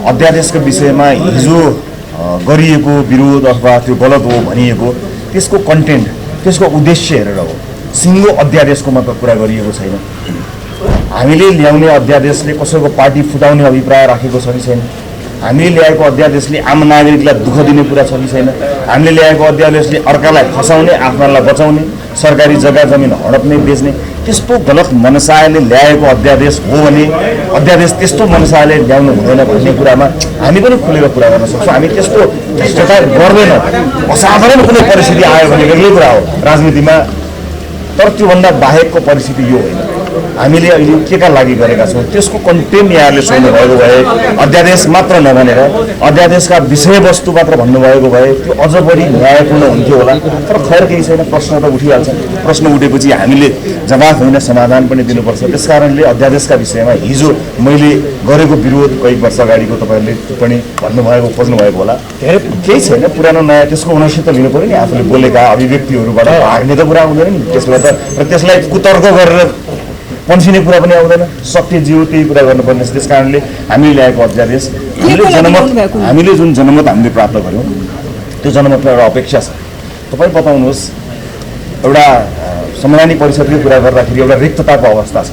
अध्यादेशको विषयमा हिजो गरिएको विरोध अथवा त्यो गलत हो भनिएको त्यसको कन्टेन्ट त्यसको उद्देश्य हेरेर हो। सिङ्गो अध्यादेशको मात्र कुरा गरिएको छैन। हामीले ल्याउने अध्यादेशले कसैको पार्टी फुटाउने अभिप्राय राखेको छ कि छैन। हामीले ल्याएको अध्यादेशले आम नागरिकलाई दुःख दिने कुरा छ कि छैन। हामीले ल्याएको अध्यादेशले अर्कालाई फसाउने आफ्नालाई बचाउने सरकारी जग्गा जमिन हडप्ने बेच्ने त्यस्तो गलत मनसायले ल्याएको अध्यादेश हो भने अध्यादेश त्यस्तो मनसायले ल्याउनु हुँदैन भन्ने कुरामा हामी पनि खुलेर कुरा गर्न सक्छौँ। हामी त्यस्तो भ्रष्टाचार गर्दैनौँ। असाधारण कुनै परिस्थिति आयो भने बेग्लै कुरा हो राजनीतिमा, तर त्योभन्दा बाहेकको परिस्थिति यो होइन। हामीले अहिले केका लागि गरेका छौँ त्यसको कन्टेन्ट यहाँहरूले सोध्नुभएको भए, अध्यादेश मात्र नभनेर अध्यादेशका विषयवस्तु मात्र भन्नुभएको भए त्यो अझ बढी न्यायपूर्ण हुन्थ्यो होला। तर खैर केही छैन, प्रश्न त उठिहाल्छ। प्रश्न उठेपछि हामीले जवाफ होइन समाधान पनि दिनुपर्छ। त्यस कारणले अध्यादेशका विषयमा हिजो मैले गरेको विरोध कयौँ वर्ष अगाडिको तपाईँहरूले टिप्पणी भन्नुभएको खोज्नुभएको होला, केही छैन। पुरानो नयाँ त्यसको ओनरसिप त लिनु पऱ्यो नि। आफूले बोलेका अभिव्यक्तिहरूबाट भाग्ने त कुरा हुँदैन नि त्यसबाट, र त्यसलाई कुतर्क गरेर पन्सिने कुरा पनि आउँदैन। सत्य जे हो त्यही कुरा गर्नुपर्ने। त्यस कारणले हामीले ल्याएको अध्यादेश हामीले जुन जनमत हामीले प्राप्त गऱ्यौँ त्यो जनमतमा एउटा अपेक्षा छ। तपाईँ बताउनुहोस्, एउटा संवैधानिक परिषदको कुरा गर्दाखेरि एउटा रिक्तताको अवस्था छ।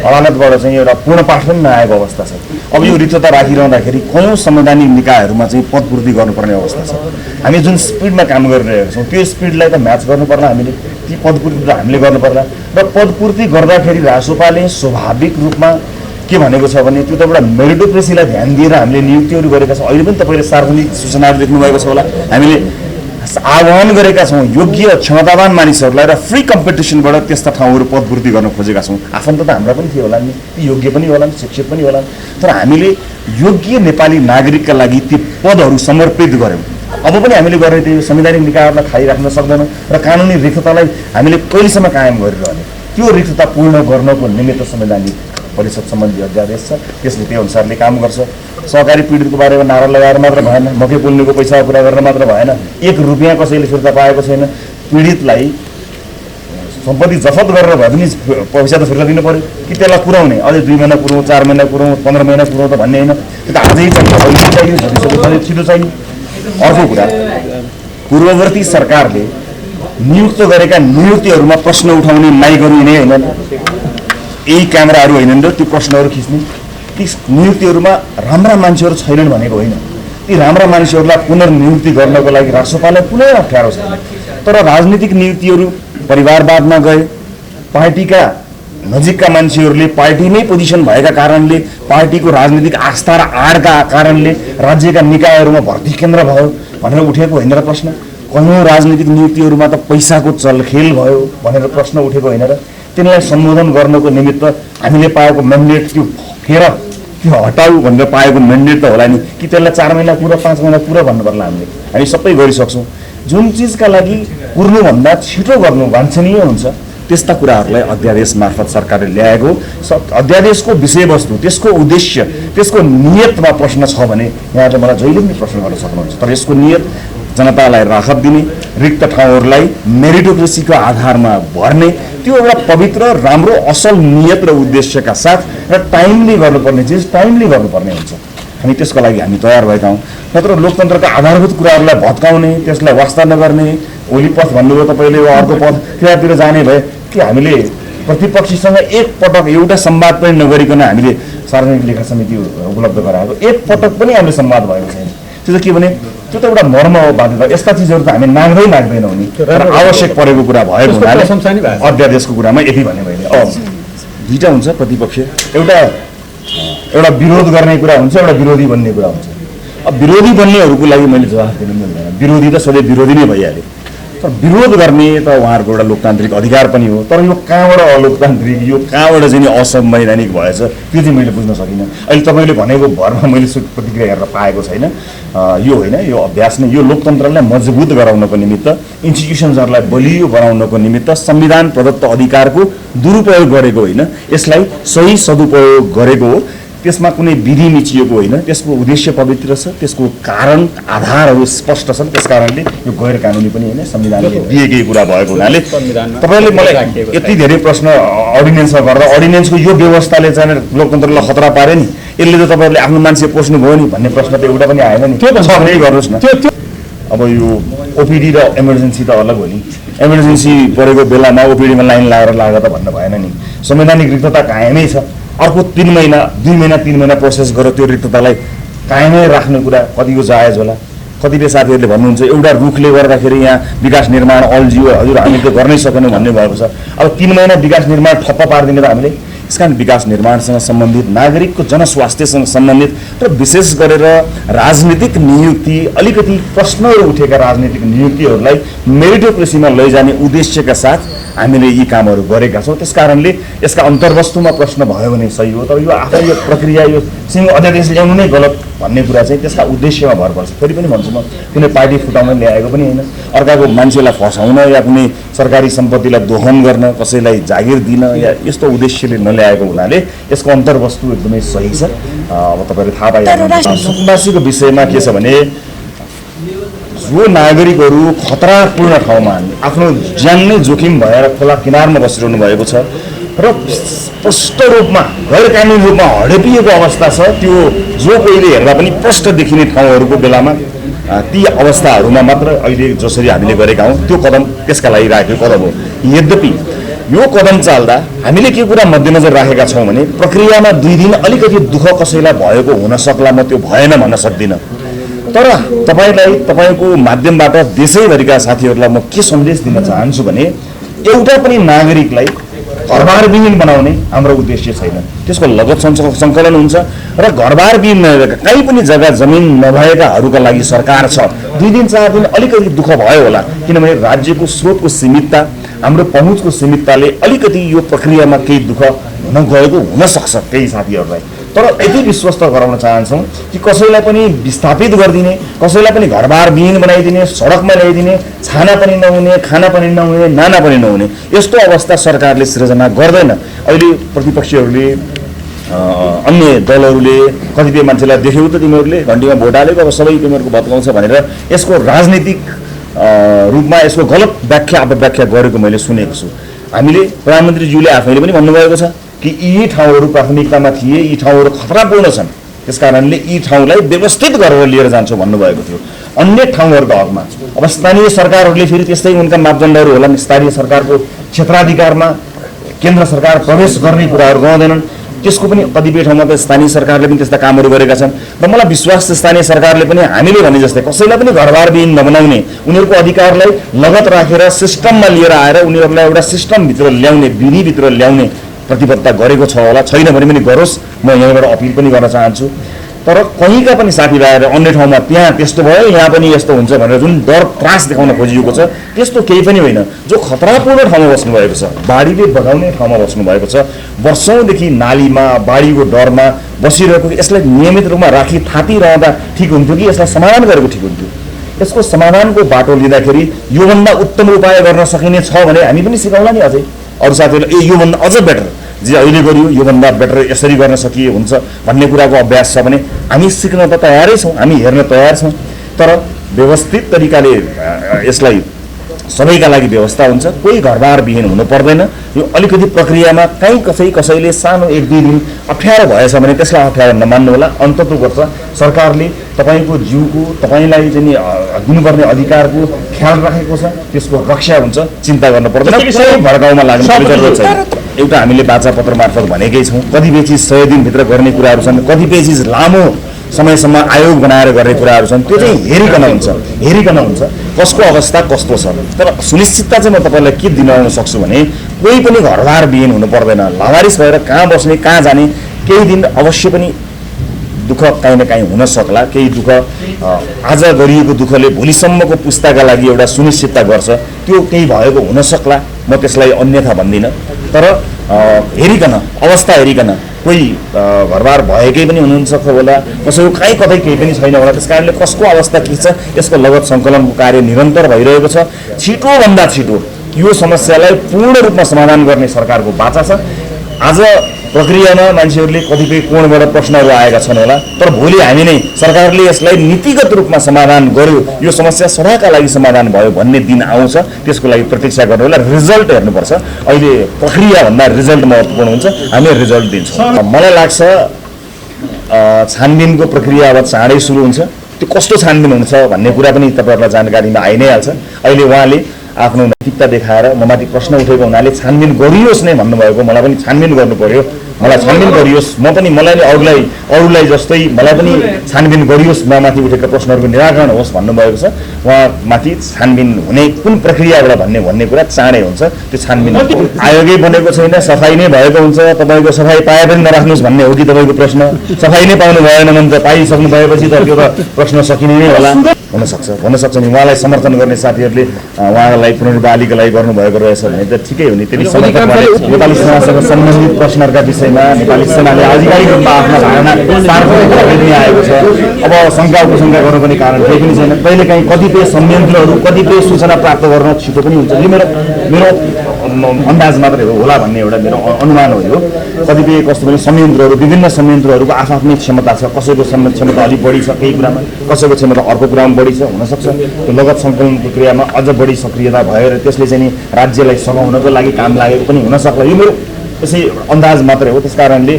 अदालतबाट चाहिँ एउटा पूर्ण पाठ पनि नआएको अवस्था छ। अब यो रिक्तता राखिरहँदाखेरि कयौँ संवैधानिक निकायहरूमा चाहिँ पदपूर्ति गर्नुपर्ने अवस्था छ। हामी जुन स्पिडमा काम गरिरहेका छौँ त्यो स्पिडलाई त म्याच गर्नु पर्ला। हामीले ती पदपूर्ति त हामीले गर्नु पर्ला। र पदपूर्ति गर्दाखेरि रासोपाले स्वाभाविक रूपमा के भनेको छ भने त्यो त एउटा मेरिटोक्रेसीलाई ध्यान दिएर हामीले नियुक्तिहरू गरेका छौँ। अहिले पनि तपाईँले सार्वजनिक सूचनाहरू देख्नुभएको छ होला। हामीले आह्वान गरेका छौँ योग्य क्षमतावान मानिसहरूलाई र फ्री कम्पिटिसनबाट त्यस्ता ठाउँहरू पदपूर्ति गर्न खोजेका छौँ। आफन्त त हाम्रा पनि थियो होला नि, ती योग्य पनि होला नि, शिक्षित पनि होला। तर हामीले योग्य नेपाली नागरिकका लागि ती पदहरू समर्पित गऱ्यौँ। अब पनि हामीले गर्ने त्यो संवैधानिक निकायहरूलाई खाइराख्न सक्दैनौँ र कानुनी रिक्ततालाई हामीले कहिलेसम्म कायम गरिरहने। त्यो रिक्तता पूर्ण गर्नको निमित्त संवैधानिक परिषद सम्बन्धी अध्यादेश छ, त्यसले त्यो अनुसारले काम गर्छ। सहकारी पीडितको बारेमा नारा लगाएर मात्र भएन, मकै पुल्नेको पैसा पुरा गरेर मात्र भएन। 1 रुपियाँ कसैले फिर्ता पाएको छैन। पीडितलाई सम्पत्ति जफत गरेर भए पनि पैसा त फिर्ता दिनु पऱ्यो कि त्यसलाई पुर्याउने अझै 2 महिना पुऱ्याउँ, 4 महिना पुऱ्याउँ, 15 महिना पुऱ्याउँ त भन्ने होइन। त्यो त आजै चाहियो, अहिले चाहियो, झटिसक्यो, छिटो चाहियो। अर्को कुरा, पूर्ववर्ती सरकारले नियुक्त गरेका नियुक्तिहरूमा प्रश्न उठाउने माइकहरू यिनै होइन, यही क्यामेराहरू होइन र त्यो प्रश्नहरू खिच्ने। ती नियुक्तिहरूमा राम्रा मान्छेहरू छैनन् भनेको होइन। ती राम्रा मान्छेहरूलाई पुनर्नियुक्ति गर्नको लागि राष्ट्रपाललाई कुनै अप्ठ्यारो छैन। तर राजनीतिक नियुक्तिहरू परिवारवादमा गए, पार्टीका नजिकका मान्छेहरूले पार्टीमै पोजिसन भएका कारणले, पार्टीको राजनीतिक आस्था र आडका कारणले राज्यका निकायहरूमा भर्ती केन्द्र भयो भनेर उठेको होइन र प्रश्न। कयौँ राजनीतिक नियुक्तिहरूमा त पैसाको चलखेल भयो भनेर प्रश्न उठेको होइन र। तिनीलाई सम्बोधन गर्नको निमित्त हामीले पाएको म्यान्डेट त्यो फेर त्यो हटाऊ भनेर पाएको म्यान्डेट त होला नि, कि त्यसलाई 4 महिना पुरा 5 महिना पुरा भन्नु पर्ला। हामी सबै गरिसक्छौँ। जुन चिजका लागि पुर्नुभन्दा छिटो गर्नु वाञ्छनीय हुन्छ त्यस्ता कुराहरूलाई अध्यादेश मार्फत सरकारले ल्याएको। अध्यादेशको विषयवस्तु, त्यसको उद्देश्य, त्यसको नियतमा प्रश्न छ भने यहाँले मलाई जहिले पनि प्रश्न गर्न सक्नुहुन्छ। तर यसको नियत जनतालाई राहत दिने, रिक्त ठाउँहरूलाई मेरिटोक्रेसीको आधारमा भर्ने, त्यो एउटा पवित्र राम्रो असल नियत र उद्देश्यका साथ र टाइमली गर्नुपर्ने चिज टाइमली गर्नुपर्ने हुन्छ। हामी त्यसको लागि हामी तयार भएका हौँ। नत्र लोकतन्त्रका आधारभूत कुराहरूलाई भत्काउने, त्यसलाई वास्ता नगर्ने, ओली पथ भन्नुभयो तपाईँले, अर्को पथ त्यतातिर जाने भए कि हामीले प्रतिपक्षीसँग एक पटक एउटा संवाद पनि नगरिकन हामीले सार्वजनिक लेखा समिति उपलब्ध गराएको एक पटक पनि हामीले संवाद भएको छैन। त्यो त के भने त्यो त एउटा मर्म हो, बाध्यता। यस्ता चिजहरू त हामी नाग्दैनौँ नि। तर आवश्यक परेको कुरा भएको हुनाले अध्यादेशको कुरामा यति भने मैले दुईवटा हुन्छ प्रतिपक्ष, एउटा विरोध गर्ने कुरा हुन्छ, एउटा विरोधी बन्ने कुरा हुन्छ। अब विरोधी बन्नेहरूको लागि मैले जवाफ दिनु मिल्दैन। विरोधी त सधैँ विरोधी नै भइहाल्यो। तर विरोध गर्ने त उहाँहरूको एउटा लोकतान्त्रिक अधिकार पनि हो। तर यो कहाँबाट अलोकतान्त्रिक, यो कहाँबाट चाहिँ असंवैधानिक भएछ त्यो चाहिँ मैले बुझ्न सकिनँ। अहिले तपाईँले भनेको भरमा मैले प्रतिक्रिया हेरेर पाएको छैन। यो होइन, यो अभ्यास नै, यो लोकतन्त्रलाई मजबुत गराउनको निमित्त, इन्स्टिट्युसन्सहरूलाई बलियो बनाउनको निमित्त संविधान प्रदत्त अधिकारको दुरुपयोग गरेको होइन, यसलाई सही सदुपयोग गरेको हो। त्यसमा कुनै विधि मिचिएको होइन। त्यसको उद्देश्य पवित्र छ, त्यसको कारण आधारहरू स्पष्ट छन्। त्यस कारणले यो गैर कानुनी पनि होइन, संविधानले दिएकै कुरा भएको हुनाले तपाईँले मलाई यति धेरै प्रश्न अर्डिनेन्समा गर्दा अर्डिनेन्सको यो व्यवस्थाले चाहिँ लोकतन्त्रलाई खतरा पार्यो नि, यसले त तपाईँहरूले आफ्नो मान्छे पोस्नुभयो नि भन्ने प्रश्न त एउटा पनि आएन नि। यही गर्नुहोस् न। अब यो ओपिडी र इमर्जेन्सी त अलग हो नि। इमर्जेन्सी परेको बेलामा ओपिडीमा लाइन लगाएर लाग त भन्नु भएन नि। संवैधानिक रिक्तता कायमै छ। अर्को 3 महिना 2 महिना 3 महिना प्रोसेस गरेर त्यो रिक्ततालाई कायमै राख्ने कुरा कतिको जायज होला। कतिपय साथीहरूले भन्नुहुन्छ एउटा रुखले गर्दाखेरि यहाँ विकास निर्माण अल्झियो, हजुर हामी त गर्नै सकेनौँ भन्ने भएको छ। अब 3 महिना विकास निर्माण ठप्प पारिदिने त हामीले। यस कारण विकास निर्माणसँग सम्बन्धित, नागरिकको जनस्वास्थ्यसँग सम्बन्धित र विशेष गरेर राजनीतिक नियुक्ति, अलिकति प्रश्नहरू उठेका राजनीतिक नियुक्तिहरूलाई मेरिटोक्रेसीमा लैजाने उद्देश्यका साथ हामीले यी कामहरू गरेका छौँ। त्यस कारणले यसका अन्तर्वस्तुमा प्रश्न भयो भने सही हो, तर यो आफै यो प्रक्रिया यो सिंह अध्यादेश ल्याउनु नै गलत भन्ने कुरा चाहिँ त्यसका उद्देश्यमा भर पर्छ। फेरि पनि भन्छु म, कुनै पार्टी फुटाउन ल्याएको पनि होइन, अर्काको मान्छेलाई फसाउन या कुनै सरकारी सम्पत्तिलाई दोहन गर्न, कसैलाई जागिर दिन या यस्तो उद्देश्यले नल्याएको हुनाले यसको अन्तर्वस्तु एकदमै सही छ। अब तपाईँले थाहा पाइहाल्नुहुन्छ। सुकुम्बासीको विषयमा के छ भने जो नागरिकहरू खतरापूर्ण ठाउँमा आफ्नो ज्यान नै जोखिम भएर खोला किनारमा बसिरहनु भएको छ र स्पष्ट रूपमा गैर कानुनी रूपमा हडपिएको अवस्था छ, त्यो जो कोहीले हेर्दा पनि प्रष्ट देखिने ठाउँहरूको बेलामा ती अवस्थाहरूमा मात्र अहिले जसरी हामीले गरेका हौँ त्यो कदम त्यसका लागि राखेको कदम हो। यद्यपि यो कदम चाल्दा हामीले के कुरा मध्यनजर राखेका छौँ भने प्रक्रियामा 2 दिन अलिकति दुःख कसैलाई भएको हुन सक्ला, म त्यो भएन भन्न सक्दिनँ। तर तपाईँलाई, तपाईँको माध्यमबाट देशैभरिका साथीहरूलाई म के सन्देश दिन चाहन्छु भने एउटा पनि नागरिकलाई घरबारविहीन बनाउने हाम्रो उद्देश्य छैन। त्यसको लगत सङ्कलन हुन्छ र घरबारविहीन नभएका कहीँ पनि जग्गा जमिन नभएकाहरूका लागि सरकार छ। 2 दिन 4 दिन अलिकति दुःख भयो होला, किनभने राज्यको स्रोतको सीमितता, हाम्रो पहुँचको सीमितताले अलिकति यो प्रक्रियामा केही दुःख हुन गएको हुनसक्छ केही साथीहरूलाई। तर यति विश्वस्त गराउन चाहन्छौँ कि कसैलाई पनि विस्थापित गरिदिने, कसैलाई पनि घरबारविहीन बनाइदिने, सडकमा ल्याइदिने, छाना पनि नहुने, खाना पनि नहुने, नाना पनि नहुने यस्तो अवस्था सरकारले सृजना गर्दैन। अहिले प्रतिपक्षीहरूले, अन्य दलहरूले कतिपय मान्छेलाई देख्यौ त तिमीहरूले घन्टीमा भोट हालेको, अब सबै तिमीहरूको भत्काउँछ भनेर यसको राजनीतिक रूपमा यसको गलत व्याख्या अपव्याख्या गरेको मैले सुनेको छु। हामीले प्रधानमन्त्रीज्यूले आफैले पनि भन्नुभएको छ कि यी ठाउँहरू प्राथमिकतामा थिए, यी ठाउँहरू खतरापूर्ण छन्, त्यस कारणले यी ठाउँलाई व्यवस्थित गरेर लिएर जान्छौँ भन्नुभएको थियो। अन्य ठाउँहरूको हकमा अब स्थानीय सरकारहरूले फेरि त्यस्तै उनका मापदण्डहरू होला नि। स्थानीय सरकारको क्षेत्राधिकारमा केन्द्र सरकार प्रवेश गर्ने कुराहरू गर्दैनन्। त्यसको पनि कतिपय ठाउँमा त स्थानीय सरकारले पनि त्यस्ता कामहरू गरेका छन् र मलाई विश्वास छ स्थानीय सरकारले पनि हामीले भने जस्तै कसैलाई पनि घरबारविहीन नबनाउने, उनीहरूको अधिकारलाई लगत राखेर सिस्टममा लिएर आएर उनीहरूलाई एउटा सिस्टमभित्र ल्याउने, विधिभित्र ल्याउने प्रतिबद्धता गरेको छ होला। छैन भने पनि गरोस्, म यहाँबाट अपिल पनि गर्न चाहन्छु। तर कहीँका पनि साथीभाइहरू अन्य ठाउँमा त्यहाँ त्यस्तो भयो, यहाँ पनि यस्तो हुन्छ भनेर जुन डर त्रास देखाउन खोजिएको छ त्यस्तो केही पनि होइन। जो खतरापूर्ण ठाउँमा बस्नुभएको छ, बाढीले बगाउने ठाउँमा बस्नुभएको छ, वर्षौँदेखि नालीमा बाढीको डरमा बसिरहेको, यसलाई नियमित रूपमा राखी थापिरहँदा ठिक हुन्थ्यो कि यसलाई समाधान गरेको ठिक हुन्थ्यो? यसको समाधानको बाटो लिँदाखेरि योभन्दा उत्तम उपाय गर्न सकिने छ भने हामी पनि सिकाउला नि अझै अरू साथीहरूले, योभन्दा अझ बेटर जे अहिले गरियो योभन्दा बेटर यसरी गर्न सकिए हुन्छ भन्ने कुराको अभ्यास छ भने हामी सिक्न त तयारै छौँ, हामी हेर्न तयार छौँ। तर व्यवस्थित तरिकाले यसलाई सबैका लागि व्यवस्था हुन्छ, कोही घरबारविहीन हुनु पर्दैन। यो अलिकति प्रक्रियामा कहीँ कसैले सानो 1-2 दिन अप्ठ्यारो भएछ भने त्यसलाई अप्ठ्यारो नमान्नु होला। अन्ततो गर्छ सरकारले तपाईँको जिउको, तपाईँलाई चाहिँ दिनुपर्ने अधिकारको ख्याल राखेको छ, त्यसको रक्षा हुन्छ, चिन्ता गर्नु पर्दैन। भड्काउमा लाग्ने जरुरत छैन। एउटा हामीले वाचापत्र मार्फत भनेकै छौँ, कतिपय चिज 100 दिनभित्र गर्ने कुराहरू छन्, कतिपय चिज लामो समयसम्म आयोग बनाएर गर्ने कुराहरू छन्, त्यो चाहिँ हेरिकन हुन्छ कसको अवस्था कस्तो छ। तर सुनिश्चितता चाहिँ म तपाईँलाई के दिलाउन सक्छु भने कोही पनि घरबारविहीन हुनु पर्दैन। लावारिस भएर कहाँ बस्ने, कहाँ जाने, केही दिन अवश्य पनि दुःख काहीँ न काहीँ हुन सक्ला। केही दुःख आज गरिएको दुःखले भोलिसम्मको पुस्ताका लागि एउटा सुनिश्चितता गर्छ, त्यो केही भएको हुन सक्ला, म त्यसलाई अन्यथा भन्दिनँ। तर हेरिकन, अवस्था हेरिकन, कोही घरबार भएकै पनि हुनुहुन्छ होला, कसैको कहीँ कतै केही पनि छैन होला। त्यस कारणले कसको अवस्था के छ यसको लगत सङ्कलनको कार्य निरन्तर भइरहेको छ। छिटोभन्दा छिटो यो समस्यालाई पूर्ण रूपमा समाधान गर्ने सरकारको बाचा छ। आज प्रक्रियामा मान्छेहरूले कतिपय कोणबाट प्रश्नहरू आएका छन् होला, तर भोलि हामी नै सरकारले यसलाई नीतिगत रूपमा समाधान गर्यो, यो समस्या सदाका लागि समाधान भयो भन्ने दिन आउँछ। त्यसको लागि प्रतीक्षा गर्नु होला। रिजल्ट हेर्नुपर्छ, अहिले प्रक्रियाभन्दा रिजल्ट महत्त्वपूर्ण हुन्छ। हामी रिजल्ट दिन्छौँ। मलाई लाग्छ छानबिनको प्रक्रिया अब चाँडै सुरु हुन्छ। त्यो कस्तो छानबिन हुन्छ भन्ने कुरा पनि तपाईँहरूलाई जानकारीमा आइ नै हाल्छ। अहिले उहाँले आफ्नो नैतिकता देखाएर ममाथि प्रश्न उठेको हुनाले छानबिन गरियोस् नै भन्नुभएको, मलाई पनि छानबिन गर्नु पर्यो, मलाई छानबिन गरियोस्, मलाई नि अरूलाई जस्तै मलाई पनि छानबिन गरियोस्, ममाथि उठेका प्रश्नहरूको निराकरण होस् भन्नुभएको छ। उहाँमाथि छानबिन हुने कुन प्रक्रियाबाट भन्ने कुरा चाँडै हुन्छ। त्यो छानबिन आयोगै बनेको छैन, सफाइ नै भएको हुन्छ। तपाईँको सफाइ पाए पनि नराख्नुहोस् भन्ने हो कि तपाईँको प्रश्न? सफाइ नै पाउनु भएन भने त पाइसक्नु भएपछि त त्यो त प्रश्न सकिने नै होला। हुनसक्छ नि उहाँलाई समर्थन गर्ने साथीहरूले उहाँलाई पुनर्बहालीको लागि गर्नुभएको रहेछ भने त ठिकै हो नि। त्यति समर्थन नेपाली समाजसँग सम्बन्धित प्रश्नहरूका विषयमा नेपाली सेनाले आधिकारिक रूपमा आफ्नो धारणा सार्वजनिक आएको छ। अब शङ्का उपशङ्का गर्नुपर्ने कारण केही पनि छैन। कहिलेकाहीँ कतिपय संयन्त्रहरू कतिपय सूचना प्राप्त गर्न छिटो पनि हुन्छ। यो मेरो अन्दाज मात्रै हो होला भन्ने एउटा मेरो अनुमान हो। यो कतिपय कस्तो भने संयन्त्रहरू, विभिन्न संयन्त्रहरूको आफ्नै क्षमता छ। कसैको क्षमता अलिक बढी छ केही कुरामा, कसैको क्षमता अर्को कुरामा बढी छ। हुनसक्छ त्यो लगत सङ्कलन प्रक्रियामा अझ बढी सक्रियता भएर त्यसले चाहिँ नि राज्यलाई सघाउनको लागि काम लागेको पनि हुनसक्ला। यो मेरो त्यसै अन्दाज मात्रै हो। त्यस कारणले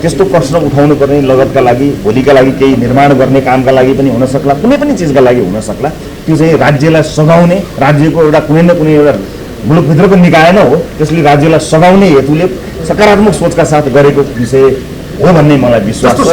त्यस्तो प्रश्न उठाउनु पर्ने लगतका लागि, भोलिका लागि केही निर्माण गर्ने कामका लागि पनि हुनसक्ला, कुनै पनि चिजका लागि हुनसक्ला। त्यो चाहिँ राज्यलाई सघाउने, राज्यको एउटा कुनै न कुनै एउटा मुलुकभित्रको निकाय नै हो, त्यसले राज्यलाई सघाउने हेतुले सकारात्मक सोचका साथ गरेको विषय हो भन्ने मलाई विश्वास छ।